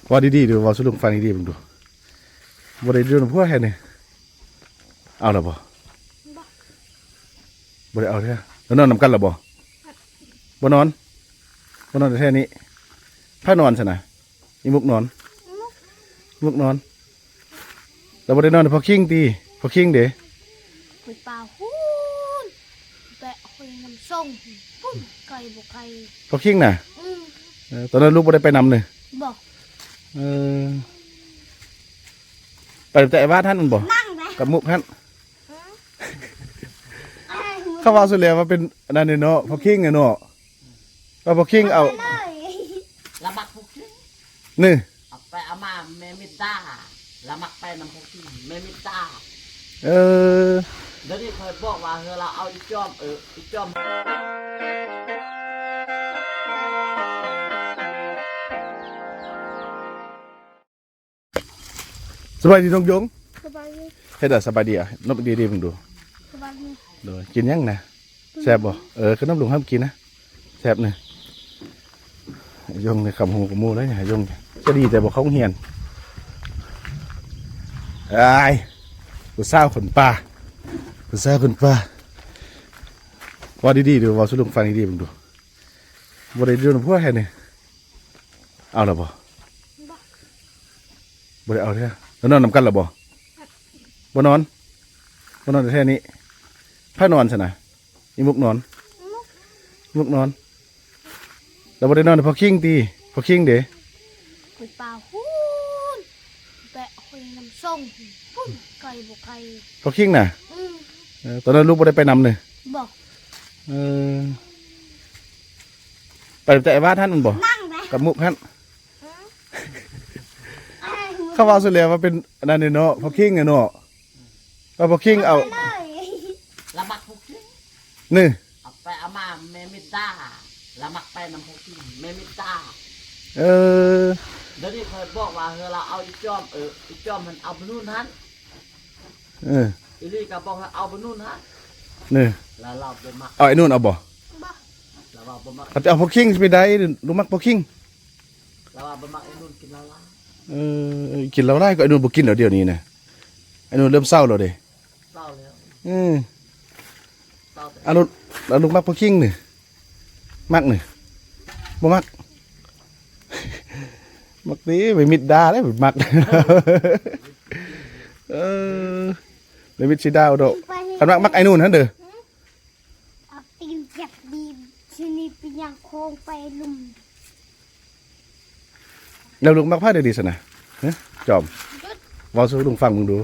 ເວົ້າດີໆດູ ເວົ້າສູ່ລຸງຟັງດີໆເບິ່ງດູ. ບໍ່ໄດ້ຢູ່ນຳຜົວແທ້ນີ້? ເອົາລະບໍ່? ບໍ່ ບໍ່ໄດ້ເອົາເທື່ອ. ແລ້ວນອນນຳກັນລະບໍ່? ບໍ່ນອນ. ບໍ່ນອນແທ້ໆນີ້. ໃຜນອນຊັ້ນນະ? ອີ່ມຸກນອນ. ອີ່ມຸກ ອີ່ມຸກນອນ. ລະບໍ່ໄດ້ນອນນຳພໍ່ຄິງຕິ? ພໍ່ຄິງເດ? ໄປປ່າພຸ້ນ ແປະຫອຍນ້ຳຊົງພຸ້ນ ໄກບໍ່ໄກ. ພໍ່ຄິງນະ? ອືມ. ເອີ ຕອນນັ້ນລູກບໍ່ໄດ້ໄປນຳເລີຍ? ບໍ່. ເອີ ໄປແຕ່ໄອ້ວາດຫັ້ນແມ່ນບໍ່? ກັບມຸກຫັ້ນ. ເຂົາເວົ້າສຸດແລ້ວວ່າເປັນອັນນັ້ນເນາະ ພໍ່ຄິງເນາະ. ວ່າພໍ່ຄິງເອົາ ລະມັກຜູ້ຄິງນີ້ ເອົາໄປເອົາມາແມ່ມິດດາ ລະມັກໄປນຳຜູ້ຄິງແມ່ມິດດາ. ເອີ ດຽວນີ້ຂ້ອຍບອກວ່າ ເຮີລາວເອົາອີຈອມ ເອີ ອີຈອມ. ສະບາຍດີນ້ອງຢົງ. ສະບາຍດີ. ເຮັດໃດສະບາຍດີອະ ນົບດີໆເບິ່ງດູ. ສະບາຍດີ. ໂດຍ ກິນຫຍັງນະ? ແຊບບໍ່? ເອີ ຂະໜົມລຸງໃຫ້ກິນນະ ແຊບນະ. ຢົງນີ້ຄຳຮູ້ກະໝູ່ເລີຍ ຢົງຈະດີແຕ່ບໍ່ເຂົ້າໂຮງຮຽນ. ອ້າຍ ຜູ້ສາວຄົນປ່າ ຜູ້ສາວຄົນປ່າ. ເວົ້າດີໆດູ ເວົ້າສູ່ລຸງຟັງດີໆເບິ່ງດູ. ບໍ່ໄດ້ຢູ່ນຳຜົວແທ້ນີ້? ເອົາລະບໍ່? ບໍ່. ບໍ່ໄດ້ເອົາເທື່ອ. ແລ້ວນອນນຳກັນລະບໍ່? ບໍ່ນອນ. ບໍ່ນອນແທ້ໆນີ້. ໃຜນອນຊັ້ນນະ? ອີ່ມຸກນອນ. ອີ່ມຸກ ອີ່ມຸກນອນ. ລະບໍ່ໄດ້ນອນນຳພໍ່ຄິງຕິ? ພໍ່ຄິງເດ? ໄປປ່າພຸ້ນ ແປະຫອຍນ້ຳຊົງພຸ້ນ ໄກບໍ່ໄກ. ພໍ່ຄິງນະ? ອືມ. ເອີ ຕອນນັ້ນລູກບໍ່ໄດ້ໄປນຳເລີຍ? ບໍ່. ເອີ ໄປແຕ່ໄອ້ວາດຫັ້ນແມ່ນບໍ່? ກັບມຸກຫັ້ນ. ເຂົາເວົ້າສຸດແລ້ວວ່າເປັນອັນນັ້ນເນາະ ພໍ່ຄິງເນາະ. ວ່າພໍ່ຄິງເອົາ ລະມັກຜູ້ຄິງນີ້ ເອົາໄປເອົາມາແມ່ມິດດາ ລະມັກໄປນຳຜູ້ຄິງແມ່ມິດດາ. ເອີ ດຽວນີ້ຂ້ອຍບອກວ່າ ເຮີລາວເອົາອີຈອມ ເອີ ອີຈອມຫັ້ນເອົາໄປນຸ່ນຫັ້ນ. ເອີ ອີ່ຫຼີກະບອກໃຫ້ເອົາໄປນຸ່ນຫັ້ນ. ເອີ ລະລາວບໍ່ມັກ. ເອົາໄອ້ນຸ່ນເອົາບໍ່? ບໍ່. ລະວ່າບໍ່ມັກ. ເອົາ ເອົາພໍ່ຄິງຊິໄປໃດ ລູກມັກພໍ່ຄິງ. ລະວ່າບໍ່ມັກໄອ້ນຸ່ນກິນເຫຼົ້າຫຼາຍ. ເອີ ກິນເຫຼົ້າຫຼາຍກໍໄອ້ນຸ່ນບໍ່ກິນແລ້ວດຽວນີ້ນະ. ໄອ້ນຸ່ນເລີ່ມເຊົາແລ້ວເດ້. ເຊົາແລ້ວ. ເອີ ເຊົາແລ້ວ. ອາ ລູກ ອາ ລູກມັກພໍ່ຄິງນີ້? ມັກນີ້? ບໍ່ມັກ. ມັກຕິ ໄປມິດດາເດ້ມັກ. ເອີ ໄປມິດຊິດາເດ້. ຄັນມັກ ມັກໄອ້ນຸ່ນຫັ້ນເດີ. ເອົາຕີນຈັບດີ ຊິໜີໄປຍ່າງໂຄ້ງໄປລຸ່ມ. ແລ້ວລູກມັກໃຜດຽວນີ້ຊັ້ນນະ? ຮະ ຈອມ ເວົ້າສູ່ລຸງຟັງເບິ່ງດູ. ບໍ່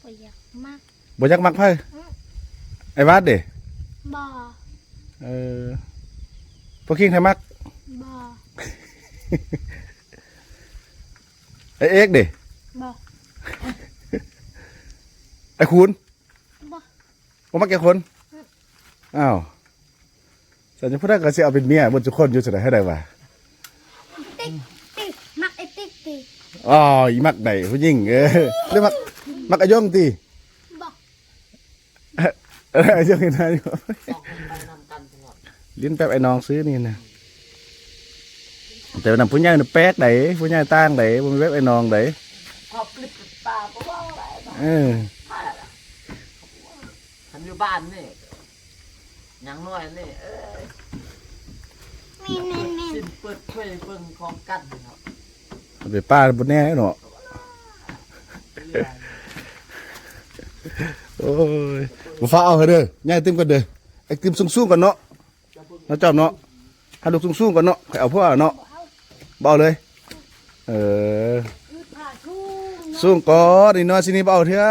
ບໍ່ຢາກມັກ. ບໍ່ຢາກມັກໃຜ? ອືມ. ໄອ້ວາດເດ? ບໍ່. ເອີ ພວກຄິງໃຜມັກ? ບໍ່. ໄອ້ເອກເດ? ບໍ່. ໄອ້ຄູນ? ບໍ່. ບໍ່ມັກຈັກຄົນ. ອືມ. ອ້າວ ສັນຍາຜູ້ໃດກໍຊິເອົາເປັນເມຍເບິດທຸກຄົນຢູ່ຊັ້ນໃດ ໃຫ້ໄດ້ວ່າ. ຕິກ ຕິກ ມັກໄອ້ຕິກຕິ. ອໍ ອີມັກໃດຜູ້ຍິງ? ເອີ ຫຼືມັກ ມັກອາຍົງຕິ? ບໍ່. ອາຍົງເຮັດໃຫ້ຢູ່ ຫຼິ້ນແບບໄອ້ນ້ອງຊື່ນີ້ນະ. ແຕ່ວ່ານຳຜູ້ໃຫຍ່ນະແປກໃດ ຜູ້ໃຫຍ່ຕ່າງໃດ ບໍ່ແມ່ນແບບໄອ້ນ້ອງໃດ. ເອີ ຄັນຢູ່ບ້ານນີ້ ຍັງນ້ອຍນີ້ ເອີຍ ແມ່ນໆໆ ຊິເປີດເຜີຍເບິ່ງຂອງກັນເນາະ. ໄປປ່າບໍ່ແນ່ເນາະ. ໂອ້ຍ ບໍ່ຟ້າວເອົາໃຫ້ເດີ ໃຫຍ່ຕື່ມກ່ອນເດີ. ໄອ້ຕື່ມສູງໆກ່ອນເນາະ. ເນາະ ຈອມເນາະ ໃຫ້ລູກສູງໆກ່ອນເນາະ ຄ່ອຍເອົາຜົວເນາະ. ບໍ່ເອົາເລີຍ. ເອີ ສູງກ່ອນ ນ້ອຍໆຊິນີ້ບໍ່ເອົາເທື່ອ.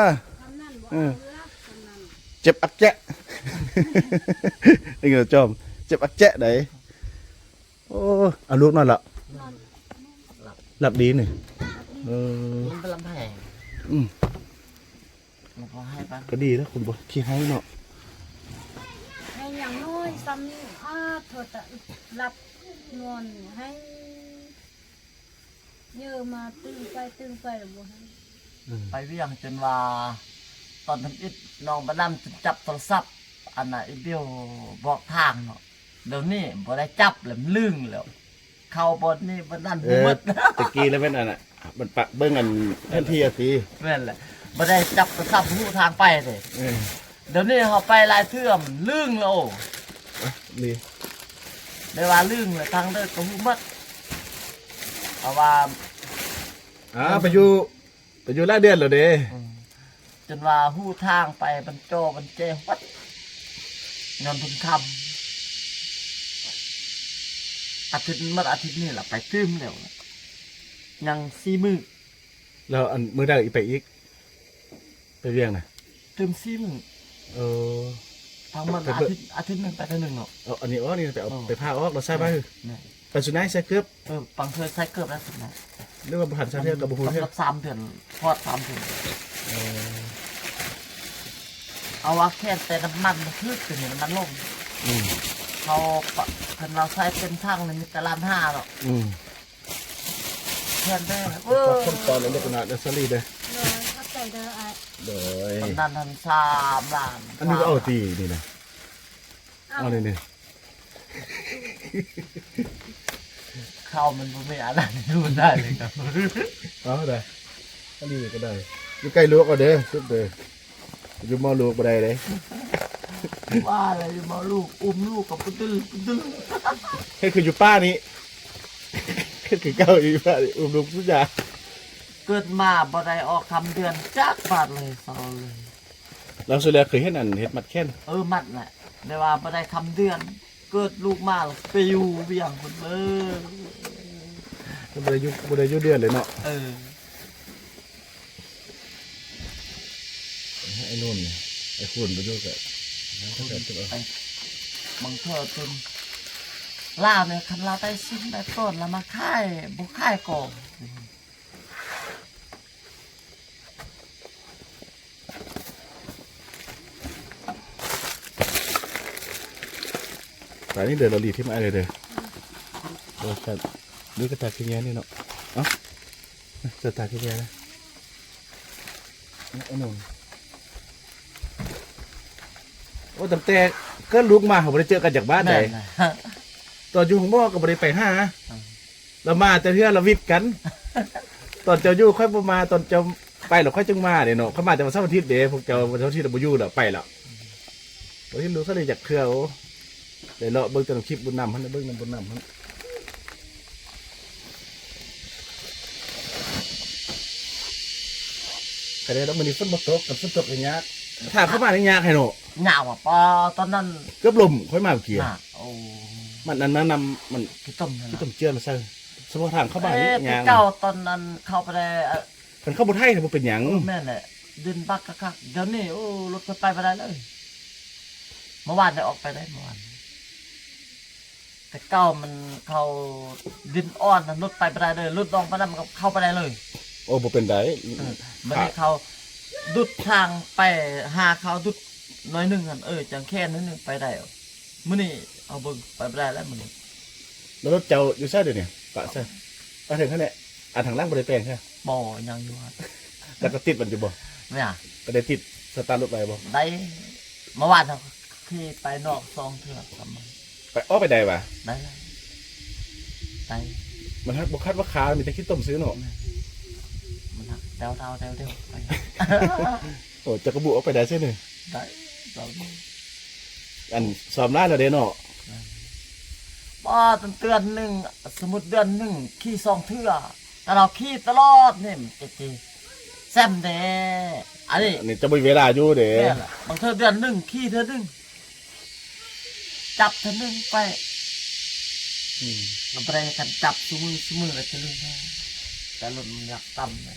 ເອີ ເຈັບອັກແຈະ ນີ້ກໍຈອມ ເຈັບອັກແຈະໃດ. ໂອ້ ເອົາລູກນອນລະ ຫຼັບດີນີ້. ເອີ ມັນເປັນລຳແພງ. ອືມ. ກໍດີແລ້ວ ຄົນບໍ່ຂີ້ໄຫ້ເນາະ. ໄຫ້ຢ່າງນ້ອຍຊ່ຳນີ້ ອາ ໂທດ ຫຼັບນອນ ໄຫ້ເຍີມາ ຕື່ນໄປຕື່ນໄປແລ້ວບໍ່ໄຫ້. ໄປວຽງຈົນວ່າ ຕອນທຳອິດນ້ອງບານຳຈົນຈັບໂທລະສັບ ອັນນ່າ ອີບິວບອກທາງເນາະ. ດຽວນີ້ບໍ່ໄດ້ຈັບແລ້ວ ມັນລຶ້ງແລ້ວ. ເຂົ້າບ່ອນນີ້ບ່ອນນັ້ນ ເອີ ໝົດ. ຕະກີ້ລະແມ່ນອັນນ່ະ ມັນປະເບິ່ງອັນແຜນທີ່ອະຕິ. ແມ່ນແຫຼະ ບໍ່ໄດ້ຈັບປະຊຳຮູ້ທາງໄປເດ້. ເອີ ດຽວນີ້ເຮົາໄປຫຼາຍເທື່ອມັນລຶ້ງແລ້ວ. ເອີ ນີ້ ໄດ້ວ່າລຶ້ງແລ້ວ ທາງເດີນກໍຮູ້ໝົດ ເພາະວ່າ ອ່າ ໄປຢູ່ ໄປຢູ່ຫຼາຍເດືອນແລ້ວເດ້. ອືມ ຈົນວ່າຮູ້ທາງໄປ ມັນຈໍມັນແຈຫມດ ຍ້ອນເພິ່ນຄຳ. ອາທິດ ໝົດອາທິດນີ້ລະ ໄປຕື່ມແລ້ວ ຍັງສີ່ມື້. ແລ້ວອັນມື້ໃດອີກໄປອີກ? ໄປວຽງນະ? ຕື່ມສີ່ມື້. ເອີ ທັງໝົດອາທິດ ອາທິດໜຶ່ງໄປເທື່ອໜຶ່ງເນາະ. ເອົາອັນນີ້ອອກ ນີ້ໄປເອົາ ເອີ ໄປຜ່າອອກ ແລ້ວໃສ່ມາ. ແມ່ນ ໄປສຸໄນໃສ່ເກີບ. ເອີ ບາງເທື່ອໃສ່ເກີບແລ້ວສຸໄນ ຫຼືວ່າບໍ່ທັນໃສ່ເທື່ອກໍບໍ່ຮູ້ເທື່ອ. ສຳລັບສາມເດືອນ ຮອດສາມເດືອນ. ເອີ ເອົາວ່າແຄ່ນແຕ່ນ້ຳມັນມັນຖືກ ຕົວນີ້ນ້ຳມັນລົງ. ອືມ ເຂົາ ເພິ່ນວ່າໃສ່ເຕັມຖັງນີ້ມີແຕ່ລ້ານຫ້າເນາະ. ອືມ ແຄ່ນແຕ່ ເອີ ຂອບຄຸນຕອນເລັກໆນ້ອຍໆເດີ ສາລີເດີ. ໂດຍ ຂອບໃຈເດີອ້າຍ. ໂດຍ ຕອນນັ້ນຫັ້ນສາມລ້ານ. ອັນນີ້ກໍເອົາຕີນີ້ນະ. ເອົານີ້ນີ້ ເຂົ້າມັນບໍ່ມີອັນນັ້ນຢູ່ໄດ້ເລີຍຄັບ. ເອົາໄດ້ ອັນນີ້ກໍໄດ້. ຢູ່ໃກ້ລູກເອົາເດີ ສຸດເດີ. ຢູ່ໝໍ້ລູກບໍ່ໄດ້ເດ້. ວ່າແລ້ວຢູ່ໝໍ້ລູກ ອຸ້ມລູກກໍປະຕຶລປະຕຶລ. ເຮັດຄືຢູ່ປ່ານີ້ ເຮັດຄືເກົ່າ ຢູ່ປ່ານີ້ ອຸ້ມລູກສຸດຢາ. ເກີດມາບໍ່ໄດ້ອອກຄຳເດືອນຈັກບາດເລີຍ ເຊົາເລີຍ. ແລ້ວສຸດແລ້ວເຄີຍເຫັນອັນເຮັດມັດແຂນ? ເອີ ມັດແຫຼະ ແຕ່ວ່າບໍ່ໄດ້ຄຳເດືອນ. ເກີດລູກມາແລ້ວໄປຢູ່ວຽງພຸ້ນເລີຍ. ບໍ່ໄດ້ຢູ່ ບໍ່ໄດ້ຢູ່ເດືອນເລີຍເນາະ. ເອີ ໄອ້ໜຸ່ນ ໄອ້ຄຸນໄປຢູ່ກະ ໄປ ບາງເທື່ອຈົນລາວນີ້ ຄັນລາວໄດ້ຊິນໄດ້ຕອນລາວມາຂາຍ ບໍ່ຂາຍກໍ ຕາຍນີ້ເດີ ລາລີບຖິ້ມອ້າຍເດີ. ໂອ້ຍ ນີ້ກະຕາຂີ້ເຫຍື້ອນີ້ເນາະ. ເອົ້າ ຈະຕາຂີ້ເຫຍື້ອນະ ໄອ້ໜຸ່ມ. ໂອ້ ຕັ້ງແຕ່ເກີດລູກມາ ເຮົາບໍ່ໄດ້ເຈີກັນຈັກບາດໃດ. ແມ່ນລະ ຕອນຢູ່ໂຮງໝໍກໍບໍ່ໄດ້ໄປຫາ. ລະມາແຕ່ເທື່ອລະວິດກັນ. ຕອນເຈົ້າຢູ່ຂ້ອຍບໍ່ມາ ຕອນເຈົ້າໄປລະຂ້ອຍຈຶ່ງມາເດ້ເນາະ. ຂ້ອຍມາແຕ່ວັນເສົາອາທິດເດ້ ພວກເຈົ້າວັນເສົາອາທິດລະບໍ່ຢູ່ລະໄປລະ. ບໍ່ເຫັນລູກສາລີຈັກເທື່ອ. ໂອ້ ໄດ້ເລາະເບິ່ງແຕ່ນຳຄລິບບຸນນຳຫັ້ນ ເບິ່ງນຳບຸນນຳຫັ້ນ. ກະໄດ້ດອກ ມື້ນີ້ຝົນບໍ່ຕົກ ຄັນຝົນຕົກກະຍາກ. ຖ້າເຂົ້າມານີ້ຍາກໃຫ້ເນາະ. ຍາກວ່າ ປາ ຕອນນັ້ນເກືອບລົ້ມ ຂ້ອຍມາເມື່ອກີ້. ໂອ້ ມັນອັນນັ້ນນຳ ມັນຂີ້ຕົມ ຂີ້ຕົມເຈື່ອນໃສ່. ສະເພາະທາງເຂົ້າມານີ້ຍາກ. ເອີ ແຕ່ເກົ່າຕອນນັ້ນເຂົ້າໄປໄດ້ ຄັນເຂົາບໍ່ໄຖນະບໍ່ເປັນຫຍັງ. ເອີ ແມ່ນແຫຼະ ດິນບັກຄັກໆ. ດຽວນີ້ ໂອ້ ລົດໄຟໄປບໍ່ໄດ້ເລີຍ. ເມື່ອວານໄດ້ອອກໄປໄດ້ ເມື່ອວານ. ແຕ່ເກົ່າມັນເຂົາດິນອ່ອນນະ ລົດໄປບໍ່ໄດ້ເລີຍ. ລົດອອກໄປນຳມັນກໍເຂົ້າໄປໄດ້ເລີຍ. ໂອ້ ບໍ່ເປັນໃດ. ເອີ ບາດນີ້ເຂົາດຸດທາງໄປຫາເຂົາ ດຸດໜ້ອຍໜຶ່ງຫັ້ນ ເອີ ຈັ່ງແຄໜ້ອຍໜຶ່ງໄປໄດ້. ມື້ນີ້ເຮົາເບິ່ງໄປບໍ່ໄດ້ແລ້ວມື້ນີ້. ແລ້ວລົດເຈົ້າຢູ່ໃສດຽວນີ້? ປະໃສ? ປະເຖິງຫັ້ນແຫຼະ. ອັນທາງຫຼັງບໍ່ໄດ້ແປງໃສ? ບໍ່ ຍັງຢູ່ຫັ້ນ. ແລ້ວກໍຕິດມັນຢູ່ບໍ່? ແມ່ນຫຍັງ? ກໍໄດ້ຕິດສະຕາດລົດໄວ້ບໍ່? ໄດ້. ເມື່ອວານເຮົາຂີ່ໄປນອກສອງເທື່ອກັບມາ. ໄປ ອອກໄປໄດ້ຫວາ? ໄດ້ ໄດ້. ມັນຫາກບໍ່ຄັດວ່າຂາ ມີແຕ່ຂີ້ຕົມຊື່ເນາະ. ແມ່ນ ມັນຫາກແຕ່ວໆ ແຕ່ວໆ ໄປ. ໂອ້ ຈັກກະບຸອອກໄປໄດ້ຊື່ນີ້. ໄດ້ ເຈົ້າ. ອັນຊ້ອມຫຼາຍແລ້ວເດ້ເນາະ. ແມ່ນ. ບໍ່ ຕັ້ງເດືອນໜຶ່ງ ສົມມຸດເດືອນໜຶ່ງຂີ່ສອງເທື່ອ ແຕ່ລາວຂີ່ຕະຫຼອດນີ້ ມັນຈະ ຈະແຊມເດ້. ອັນນີ້ ອັນນີ້ຈະບໍ່ມີເວລາຢູ່ເດ້. ແມ່ນລະ ບາງເທື່ອເດືອນໜຶ່ງຂີ່ເທື່ອໜຶ່ງ ຈັບເທື່ອໜຶ່ງໄປ. ອືມ ມັນບໍ່ໄດ້ກັນຈັບຊຸມື້ ຊຸມື້ລະຈະລືມແຮງ ແຕ່ລົດມັນຢາກຕ່ຳແຫຼະ.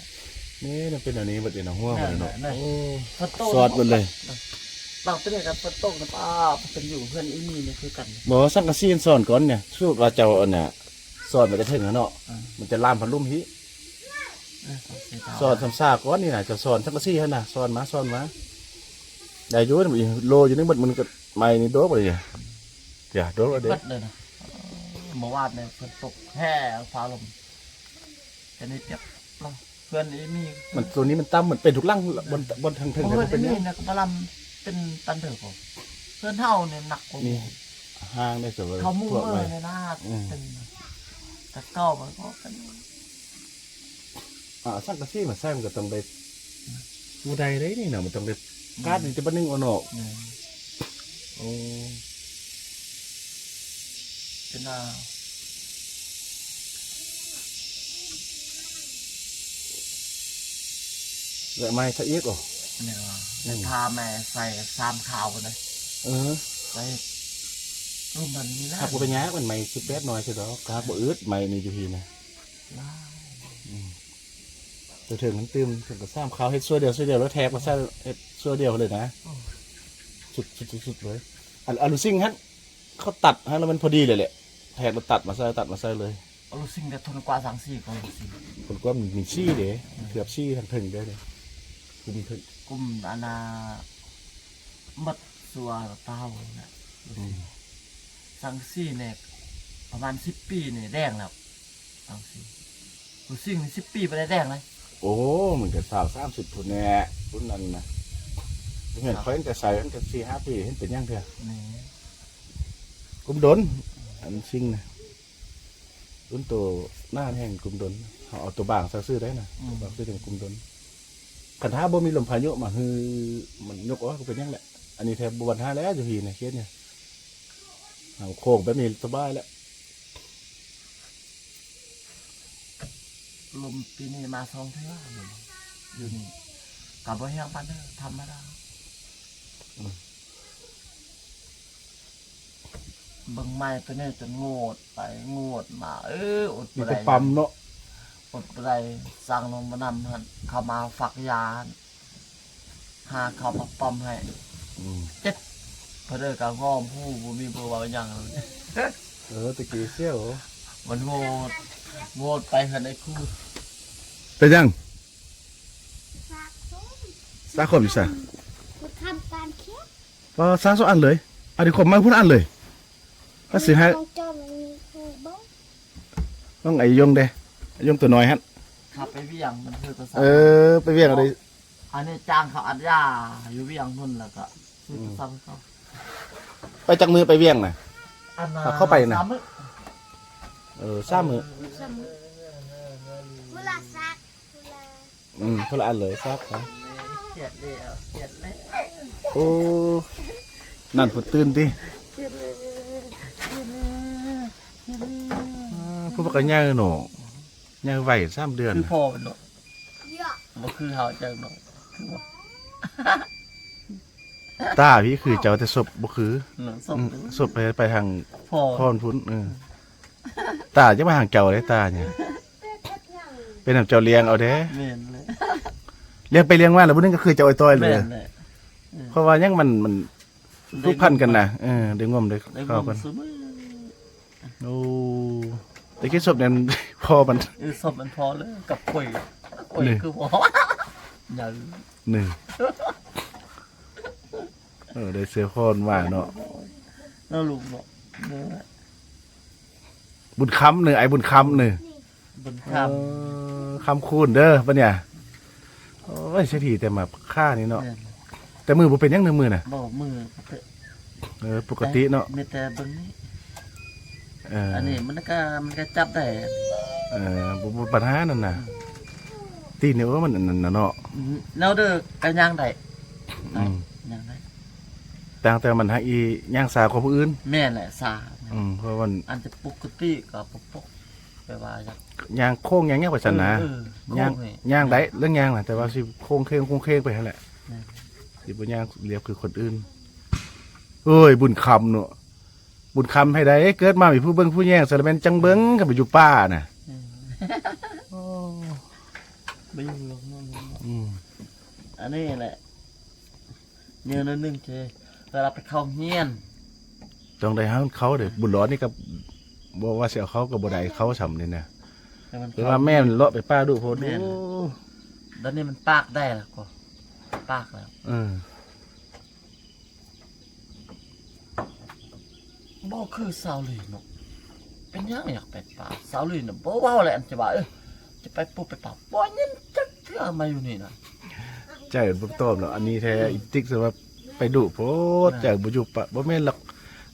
ນີ້ມັນເປັນແນວນີ້ໝົດເດເນາະ ຫົວມັນເນາະ. ແມ່ນ ໂອ້ ຝົນຕົກ ສອດໝົດເລີຍ. ບາງເທື່ອກໍຝົນຕົກນະ ປ້າ ເປັນຢູ່ເຮືອນອີ່ມີນີ້ຄືກັນ. ບໍ່ ສັງກະສີມັນສອດກ່ອນນີ້ ສົມມຸດວ່າເຈົ້າອັນນ່າ ສອດມັນຈະເຖິງຫັ້ນເນາະ. ອືມ ມັນຈະລາມພັດລົມພີ້. ເອີ ສອດຊຳຊາກ່ອນນີ້ນະ ຈະສອດສັງກະສີຫັ້ນນະ ສອດມາ ສອດມາ. ໄດ້ຢູ່ ໂລຢູ່ໃນໝົດ ມັນກໍໄມ້ນີ້ໂດກເລີຍ. ຢ່າໂດກເດ້. ເບິດເລີຍນະ. ເອີ ເມື່ອວານນີ້ຝົນຕົກແຮງ ຟ້າລົມ ແຕ່ນີ້ປຽກເນາະ. ເພື່ອນອີ່ມີ ມັນ ໂຕນີ້ມັນຕ່ຳ ມັນເປັນທຸກຫຼັງ. ແມ່ນ ບ່ອນ ບ່ອນທາງເທິງ ເຮືອນອີ່ມີນະກໍບໍ່ລຳເປັນປານເດີ. ເຮືອນເຮົານີ້ໜັກກວ່າ ນີ້ ຫາງໄດ້ສະເວີຍ ເຂົາມຸງເມີແລ້ວນະ. ອືມ ເປັນ ແຕ່ເກົ່າມັນກໍເປັນ ອ່າ ສັງກະສີມາໃສ່ ມັນກໍຕ້ອງໄດ້ ບໍ່ໄດ້ເດ້ນີ້ນະ ມັນຕ້ອງໄດ້ກາດນີ້ແຕ່ບັດໜຶ່ງເອົານອກ. ແມ່ນ ໂອ້ ເປັນວ່າ ແລ້ວໄມ້ຊະອີກ ໂອ້ ແມ່ນວ່າ ອືມ ຖ້າແມ່ໃສ່ສາມຄາວພຸ້ນນະ. ເອີ ໃສ່ ເອີ ມັນມີຫຼາຍ ຫາກບໍ່ເປັນຫຍັງ ມັນໄມ້ສິບແປດໜ່ວຍຊື່ດອກ ຫາກບໍ່ອຶດ ໄມ້ນີ້ຢູ່ພີ້ນະ. ຫຼາຍ ອືມ ແຕ່ເຖິງມັນຕື່ມ ເຖິງກໍສາມຄາວ ເຮັດຊົ່ວດຽວ ຊົ່ວດຽວ ແລ້ວແທກມາໃສ່ ເຮັດຊົ່ວດຽວເລີຍນະ. ໂອ້ ສຸດ ສຸດ ສຸດ ສຸດເລີຍ. ອັນ ອາລູຊິງຫັ້ນ ເຂົາຕັດໃຫ້ແລ້ວມັນພໍດີເລີຍແຫຼະ ແທກແລ້ວຕັດມາໃສ່ ຕັດມາໃສ່ເລີຍ. ອາລູຊິງກໍທົນກວ່າສັງກະສີ ກໍອາລູຊິງ ທົນກວ່າ ມັນມີສີເດ້ ອືມ ເກືອບສີທາງເທິງເດ້ ກຸ້ມເທິງ ກຸ້ມອັນນ່າ ໝົດຊົ່ວຕາວນະ. ອືມ ສັງກະສີນີ້ປະມານສິບປີນີ້ແດງແລ້ວ ສັງກະສີ ອາລູຊິງນີ້ສິບປີບໍ່ໄດ້ແດງເລີຍ. ໂອ້ ມັນກໍຊາວສາມສິບພຸ້ນແຫຼະ ພຸ້ນນັ້ນນະ ເຫັນຂ້ອຍຕັ້ງແຕ່ໃສ ຕັ້ງແຕ່ສີ່ຫ້າປີ ເຫັນເປັນຫຍັງເທື່ອ. ນີ້ ກຸ້ມດົນ ອາລູຊິງນະ ລຸ້ນໂຕໜາແຮງກຸ້ມດົນ ເຮົາເອົາໂຕບາງໃສ່ຊື່ໄດ້ນະ. ອືມ ໂຕບາງຊື່ຍັງກຸ້ມດົນ ຄັນຖ້າບໍ່ມີລົມພາຍຸມາຮື ມັນຍົກອອກ ກໍເປັນຫຍັງແຫຼະ. ອັນນີ້ແທບບໍ່ບັນຫາແລ້ວ ຢູ່ພີ້ນະ ເຂດນີ້ ນ້ຳໂຂງແບບນີ້ສະບາຍແລ້ວ. ລົມປີນີ້ມາສອງເທື່ອ ຢູ່ນີ້ກໍບໍ່ແຮງປານໃດ ທຳມະດາ. ອືມ ເບິ່ງໄມ້ໂຕນີ້ຈົນງວດໄປງວດມາ ເອີ ອົດບໍ່ໄດ້ ມີແຕ່ປ້ຳເນາະ ອົດບໍ່ໄດ້. ສັ່ງລົງມານຳຫັ້ນ ເຂົາມາຝາກຢາຫັ້ນ ຫາເຂົາມາປ້ຳໃຫ້. ອືມ ເຈັບ ເພິ່ນເອີ້ນກໍງອມຫູ ບໍ່ມີຜູ້ເວົ້າຫຍັງ. ເອີ ຕະກີ້ສຽວ ມັນໂຫດ ໂຫດໄປຫັ້ນໄອ້ຄູ. ເປັນຫຍັງ? ສາຄົມຢູ່ໃສ? ສາຄົມຢູ່ໃສ? ບໍ່ທຳການຂຽນ. ປາ ສາສອງອັນເລີຍ ອັນນີ້ຄົມມາພຸ້ນອັນເລີຍ ກໍຊິໃຫ້ ຂອງເຈົ້າມັນມີຜູ້ເບິ່ງ. ຕ້ອງໄອ້ຍົງເດ້ ໄອ້ຍົງຕົວນ້ອຍຫັ້ນ ຂັບໄປວຽງ ມັນຄືຕົວສາ ເອີ ໄປວຽງເອົາເດ້. ອັນນີ້ຈ້າງເຂົາອັດຢາຢູ່ວຽງພຸ້ນ ແລ້ວກໍຊື້ ອືມ ໂທລະສັບໃຫ້ເຂົາ. ໄປຈັກມື້ໄປວຽງນະ? ອັນນ່າ ເຂົ້າໄປນະ ສາມມື້. ເອີ ສາມມື້ ສາມມື້ ມື້ລະສາກ ມື້ລະ ອືມ ຄົນລະອັນເລີຍ ສາກນະ. ຄຽດແລ້ວ ຄຽດແລ້ວ. ໂອ້ ນັ້ນຜູ້ຕື່ນຕິ ຄຽດແລ້ວ ຄຽດແລ້ວ ຄຽດແລ້ວ. ອ່າ ຜູ້ບັກກະໃຫຍ່ເນາະ ໃຫຍ່ໄວ ສາມເດືອນ ຄືພໍ່ເນາະ ບໍ່ຄືເຮົາຈັກເນາະ ຄືບໍ່? ຕາພີ້ຄືເຈົ້າ ແຕ່ສົບບໍ່ຄື ເນາະ ສົບ ອືມ ສົບໄປ ໄປທາງພໍ່ ພໍ່ພຸ້ນ. ເອີ ຕາຈະມາທາງເຈົ້າເດ້ ຕານີ້ ເປັນນຳເຈົ້າລ້ຽງເອົາເດ້. ແມ່ນແຫຼະ ລ້ຽງໄປລ້ຽງມາແລ້ວຜູ້ໜຶ່ງກໍຄືເຈົ້າອ້ອຍຕ້ອຍເລີຍ. ແມ່ນແຫຼະ ເອີ ເພາະວ່າຫຍັງ ມັນ ມັນ ໄດ້ ຜູກພັນກັນນະ ໄດ້ງົມ ເອີ ໄດ້ງົມໄດ້ ໄດ້ງົມເຂົ້າກັນ ຊຸມື້. ໂອ້ ແຕ່ກີ້ສົບນັ້ນພໍ່ມັນ ເອີ ສົບມັນພໍ່ເລີຍ ກັບຂ້ອຍ ຂ້ອຍ ນີ້ ຄືພໍ່ ໃຫຍ່ ນີ້ ເອີ ໄດ້ເສື້ອຄອນມາເນາະ ເນາະ ລູກເນາະ. ບຸນຄຳເນາະ ໄອ້ບຸນຄຳເນາະ. ບຸນຄຳ ເອີ ຄຳຄູນເດີບັດນີ້. ໂອ້ຍ ເສດຖີແຕ່ໝາກຂ່ານີ້ເນາະ. ແມ່ນ ແຕ່ມືບໍ່ເປັນຫຍັງເນາະ ມືນະ. ບໍ່ ມື ເອີ ປົກກະຕິເນາະ ມີແຕ່ເບິ່ງນີ້. ເອີ ອັນນີ້ມັນກະ ມັນກະຈັບໄດ້. ເອີ ບໍ່ ບໍ່ປັນຫານັ້ນນະ. ອືມ ຕີນນີ້ ໂອ້ ມັນອັນນັ້ນນະເນາະ. ອືມ ແນວເດີກະຍ່າງໄດ້. ອືມ ຍ່າງໄດ້ ຕ່າງແຕ່ມັນຫາກອີຍ່າງຊ້າກວ່າຜູ້ອື່ນ. ແມ່ນແຫຼະ ຊ້າ. ອືມ ເພາະວ່າມັນ ອັນຈະປົກກະຕິກໍປົກ ແບບວ່າຢ່າງ ຍ່າງໂຄ້ງຍ່າງຫຍັງໄປຊັ້ນນະ. ເອີ ເອີ ຍ່າງ ໂຄ້ງນີ້ ຍ່າງໄດ້ ເລື່ອງຍ່າງນະ ແຕ່ວ່າຊິໂຄ້ງເຄ້ງ ໂຄ້ງເຄ້ງໄປຫັ້ນແຫຼະ. ແມ່ນ ຊິບໍ່ຍ່າງລຽບຄືຄົນອື່ນ. ໂອ້ຍ ບຸນຄຳເນາະ ບຸນຄຳໃຜໃດ ເກີດມາມີຜູ້ເບິ່ງຜູ້ແຍງ ສາລະແມ່ນຈັ່ງເບິ່ງ ຄັນໄປຢູ່ປ່ານະ. ອືມ ໂອ້ ບໍ່ຢູ່ດອກເນາະ. ອືມ ອັນນີ້ແຫຼະ ເຍີໜ້ອຍໜຶ່ງເຈ ເວລາໄປເຂົ້າໂຮງຮຽນ ຕ້ອງໄດ້ໃຫ້ມັນເຂົ້າເດ້. ອືມ ບຸນຫຼອດນີ້ກໍບໍ່ວ່າຊິເອົາເຂົ້າກໍບໍ່ໄດ້ເຂົ້າສ່ຳນີ້ນະ. ແຕ່ວ່າແມ່ມັນເລາະໄປປ່າດຸໂພດ. ແມ່ນ ດຽວນີ້ມັນປາກໄດ້ແລ້ວກໍ ປາກແລ້ວ. ເອີ ບໍ່ຄືສາວລີເນາະ ເປັນຫຍັງຢາກໄປປ່າ? ສາວລີນະບໍ່ເວົ້າແຫຼະ ອັນຈະວ່າ ເອີ ຈະໄປປູໄປປ່າ ບໍ່ຍິນຈັກເທື່ອມາຢູ່ນີ້ນະ. ໃຈມັນບໍ່ຕອບເນາະ ອັນນີ້ແທ້. ອືມ ອີຕິກສະວ່າໄປດຸໂພດ. ອ່າ ໃຈບໍ່ຢູ່ປະ ບໍ່ແມ່ນດອກ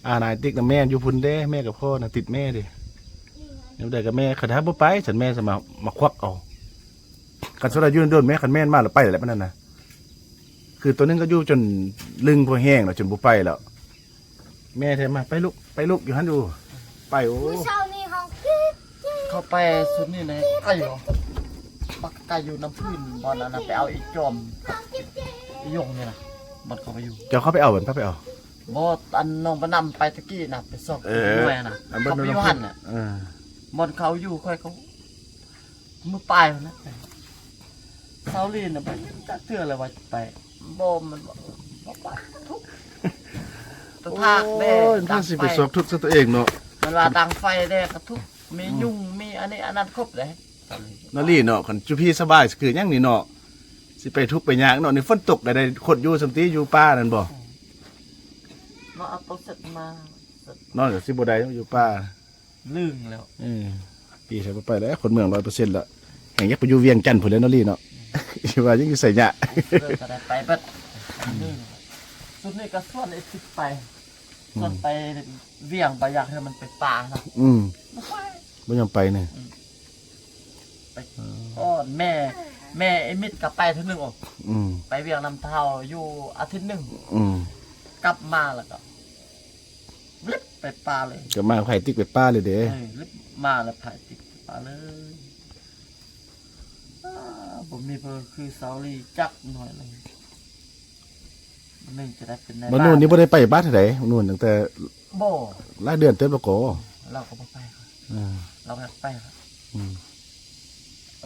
ອານາອີຕິກນະ ແມ່ຢູ່ພຸ້ນເດ້ ແມ່ກັບພໍ່ນະຕິດແມ່ເດ້. ອືມ ຍາມໃດກໍແມ່ ຄັນຖ້າບໍ່ໄປ ຊັ້ນແມ່ຈະມາ ມາຄວັກເອົາ. ຄັນສົມມຸດວ່າຢູ່ດົນໆ ແມ່ ຄັນແມ່ມາແລ້ວໄປແລ້ວ ປານນັ້ນນະ. ຄືໂຕໜຶ່ງກໍຢູ່ຈົນລຶ່ງພໍແຮງແລ້ວ ຈົນບໍ່ໄປແລ້ວ. ແມ່ແທ້ມາ ໄປລູກ ໄປລູກ ຢູ່ຫັ້ນຢູ່ ໄປ. ໂອ້ ມື້ເຊົ້ານີ້ເຮົາ ເຂົາໄປຊຸດນີ້ນະ ໄກບໍ່? ບັກໄກຢູ່ນ້ຳພື້ນ ບ່ອນນັ້ນນະ ໄປເອົາອີ່ຈອມ ອີ່ຢົງນີ້ນະ ບ່ອນເຂົາໄປຢູ່. ເຈົ້າເຂົ້າໄປເອົາ ພາໄປເອົາ? ບໍ່ ອັນນ້ອງປະນຳໄປຕະກີ້ນະ ໄປຊອກ ເອີ ໜ່ວຍນະ ອັນ ເຂົາໄປຢູ່ຫັ້ນນະ. ເອີ ບ່ອນເຂົາຢູ່ ຂ້ອຍກໍມື້ປາຍພຸ້ນນະ. ຊາວລີນະ ໄປຈັກເທື່ອແລ້ວວ່າໄປ ບໍ່ ມັນບໍ່ ບໍ່ໄປ ທຸກ ຕະທາກແດ່. ໂອ້ຍ ມັນຊິໄປຊອກທຸກໃສ່ຕົວເອງເນາະ. ມັນວ່າດັງໄຟແດ່ກໍທຸກ ມີ ອືມ ຍຸງ ມີອັນນີ້ອັນນັ້ນຄົບເດ້ ຊາວລີ. ນາລີເນາະ ຄັນຈຸພີສະບາຍຄືຫຍັງນີ້ເນາະ ຊິໄປທຸກໄປຍາກເນາະ. ນີ້ຝົນຕົກກໍໄດ້ຄົດຢູ່ສ່ຳຕິ ຢູ່ປ່ານັ້ນບໍ່? ອືມ ມາເອົາໂຕເຊັດມາ ນອນກໍຊິບໍ່ໄດ້ຢູ່ປ່າ. ລຶ້ງແລ້ວ ເອີ ປີໃສບໍ່ໄປແລ້ວ ຄົນເມືອງຮ້ອຍເປີເຊັນລະ. ແຮ່ງຢາກໄປຢູ່ວຽງຈັນພຸ້ນແຫຼະເນາະລີເນາະ ອືມ ວ່າຍັງຢູ່ໄຊຍະ ເລີຍກໍໄດ້ໄປເບິດ. ອືມ ສຸດນີ້ກໍຊວນໄອ້ສິດໄປ ອືມ ຊວນໄປວຽງ ບໍ່ຢາກໃຫ້ມັນໄປປ່ານະ. ອືມ ບໍ່ໄປ ບໍ່ຍອມໄປນີ້. ອືມ ໄປ ເອີ ໂອ້ ແມ່ ແມ່ໄອ້ມິດກໍໄປເທື່ອໜຶ່ງ. ໂອ້ ອືມ ໄປວຽງນຳທ້າວຢູ່ອາທິດໜຶ່ງ. ອືມ ກັບມາແລ້ວກໍ ລິບໄປປ່າເລີຍ ກໍມາໄຜຕິກໄປປ່າເລີຍເດ້. ເອີ ລິບມາແລ້ວໄຜຕິກໄປປ່າເລີຍ. ອ້າ ບໍ່ມີເພິ່ນຄືຊາວລີຈັກໜ່ອຍເລີຍ. ມັນໜຶ່ງຈະໄດ້ເປັນນາຍບ້ານ. ມະນູນນີ້ບໍ່ໄດ້ໄປບ້ານເທົ່າໃດ ມະນູນ ຕັ້ງແຕ່ ບໍ່ ຫຼາຍເດືອນເຕີບແລ້ວກໍ. ລາວກໍບໍ່ໄປ. ເອີ ລາວຢາກໄປ. ອືມ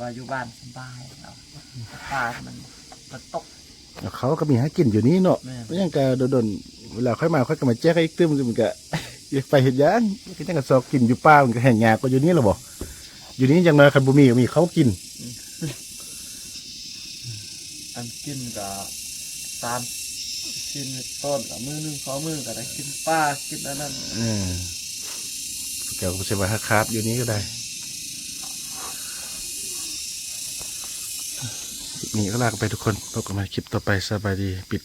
ວ່າຢູ່ບ້ານສະບາຍເນາະ ປ່າມັນ ມັນຕົກ. ເຂົາກໍມີຫາກິນຢູ່ນີ້ເນາະ. ແມ່ນ ເປັນຫຍັງກໍດົນໆ ເວລາຂ້ອຍມາ ຂ້ອຍກໍມາແຈກໃຫ້ອີກຕື່ມ ມັນກໍຢາກໄປເຮັດຫຍັງ ເຮັດຫຍັງກໍຊອກກິນຢູ່ປ່າ ມັນກໍແຮ່ງຍາກກວ່າຢູ່ນີ້ລະບໍ່? ຢູ່ນີ້ຢ່າງໜ້ອຍຄັນບໍ່ມີກໍມີເຂົ້າກິນ. ອືມ ອັນກິນກໍສາມສີ່ມື້ ຕອນກໍມື້ໜຶ່ງສອງມື້ກໍໄດ້ກິນປາ ກິນອັນນັ້ນ. ເອີ ເຈົ້າກໍບໍ່ໃຊ່ວ່າຫາຂາດຢູ່ນີ້ກໍໄດ້. ຄລິບນີ້ກໍລາກັນໄປທຸກຄົນ ພົບກັນໃໝ່ຄລິບຕໍ່ໄປ. ສະບາຍດີ ປິດ